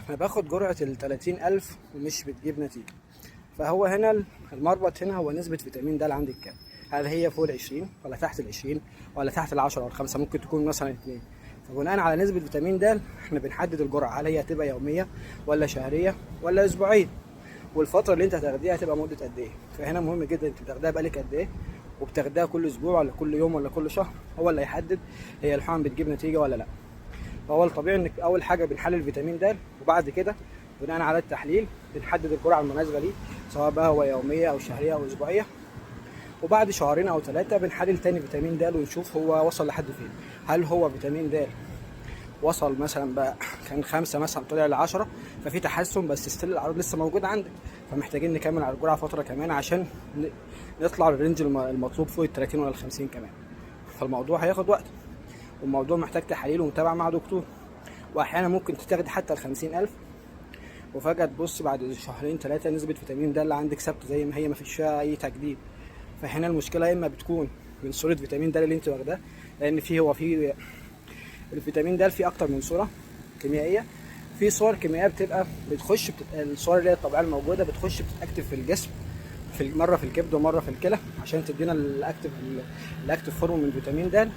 انا باخد جرعة ال 30,000 ومش بتجيب نتيجة. فهو هنا المربط هنا هو نسبة فيتامين د عندك كام؟ هل هي فوق ال 20 ولا تحت ال 20 ولا تحت ال 10 ولا 5؟ ممكن تكون مثلا 2. فبناء على نسبة فيتامين د احنا بنحدد الجرعة، هل هي هتبقى يومية ولا شهرية ولا أسبوعية، والفترة اللي انت هتاخديها هتبقى مدة قد ايه. فهنا مهم جدا انت بتاخديها بقالك قد ايه، وبتاخديها كل اسبوع ولا كل يوم ولا كل شهر، هو اللي هيحدد هي الحقن بتجيب نتيجة ولا لا. فهو الطبيعي انك اول حاجة بنحلل فيتامين د، وبعد كده بناء على التحليل بنحدد الجرعة المناسبة ليه، سواء بقى هو يومية او شهرية او اسبوعية. وبعد شهرين او 3 بنحلل تاني فيتامين د ونشوف هو وصل لحد فين. هل هو فيتامين د وصل مثلا بقى كان 5 مثلا طلع ل10، ففي تحسن بس still الاعراض لسه موجودة عندك، فمحتاجين نكمل على الجرعة فترة كمان عشان نطلع لل range المطلوب فوق ال 30 ولا ال 50 كمان. فالموضوع هياخد وقت، والموضوع محتاج تحاليل ومتابعة مع دكتور، واحيانا ممكن تاخدي حتى ال 50,000 وفجاة تبص بعد شهرين 3 نسبه فيتامين د اللي عندك ثابتة زي ما هي، ما فيش فيها اي تجديد. فهنا المشكلة اما بتكون من صوره فيتامين د اللي انت واخداه، لان في هو في الفيتامين د في اكتر من صوره كيميائية. في صور كيميائية بتبقى بتخش الصور اللي هي الطبيعية الموجودة بتخش بتتاكتف في الجسم، في مرة في الكبد ومرة في الكلى، عشان تدينا ال active form من فيتامين د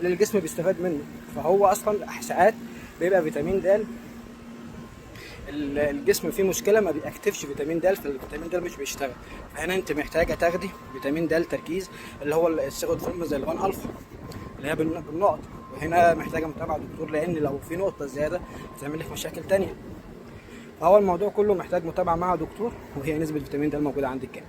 اللي الجسم بيستفاد منه. فهو اصلا ساعات بيبقى فيتامين د الجسم فيه مشكلة ما بيأكتفش فيتامين د، فالفيتامين د مش بيشتغل. فهنا انت محتاجه تاخدي فيتامين د تركيز اللي هو ال second form زي ال one alpha اللي هي بالنقط. وهنا محتاجه متابعه دكتور، لان لو في نقطة زيادة هتعمل لك مشاكل تانية. فهو الموضوع كله محتاج متابعه مع دكتور، وهي نسبه فيتامين د الموجودة عندك كام.